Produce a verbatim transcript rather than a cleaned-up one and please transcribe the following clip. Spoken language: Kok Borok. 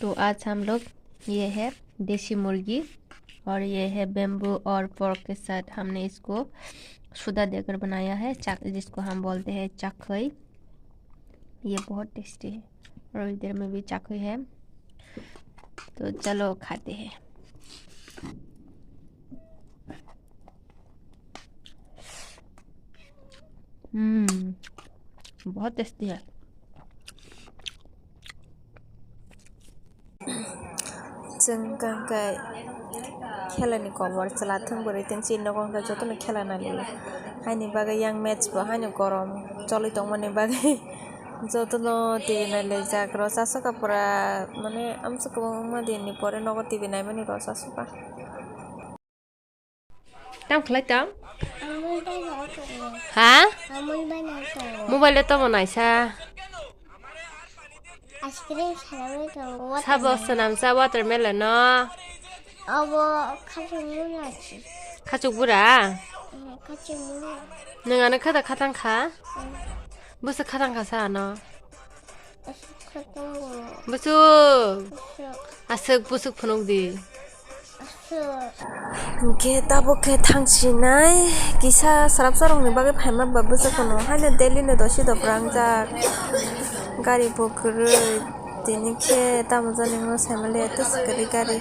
तो आज हम लोग ये है देसी मुर्गी और ये है बेम्बू और पोर्क के साथ हमने इसको सुधा देकर बनाया है, चाक-, जिसको हम बोलते हैं चाकई। ये बहुत टेस्टी है और इधर में भी चाकई है। तो चलो खाते हैं। हम्म, बहुत टेस्टी है। Chwng kha khe khelani kobor chwla thwng bwrwi tei chini nogo wngkha jotono khela nai lio. Haini bagwi yang match bo haino gorom choli tongmani bagwi jotono T V nai laijak. Rw chasokha pura mane amsa kwbangma dinni pore nogo T V naimani rw chasokha. Tam khlai tam? Amul bai na tongo. Ha? Amul bai na tongo. Mobile o tamo naisa. Ice cream sanamwi tongo. Sabo watermelon. Swnamsa watermelon no. Abo khachuk muna chi. Khachuk bura? Mm, khachuk muna. Nwng ano khata khatang kha? Mm. Bwswk khatang kha sa ano? Aswk khatang bo. Bwswk? Aswk. Aswk bwswk phunuk di. Aswk. Hwnkhe tabuk khe thang sinai kisa swrapsa rokni bagwi phaima ba bwswk phano haino daily no dosi dopra wngjak. Gari bo kwrwi tini khe tamo jani wngma saimaliya tei swkali gari.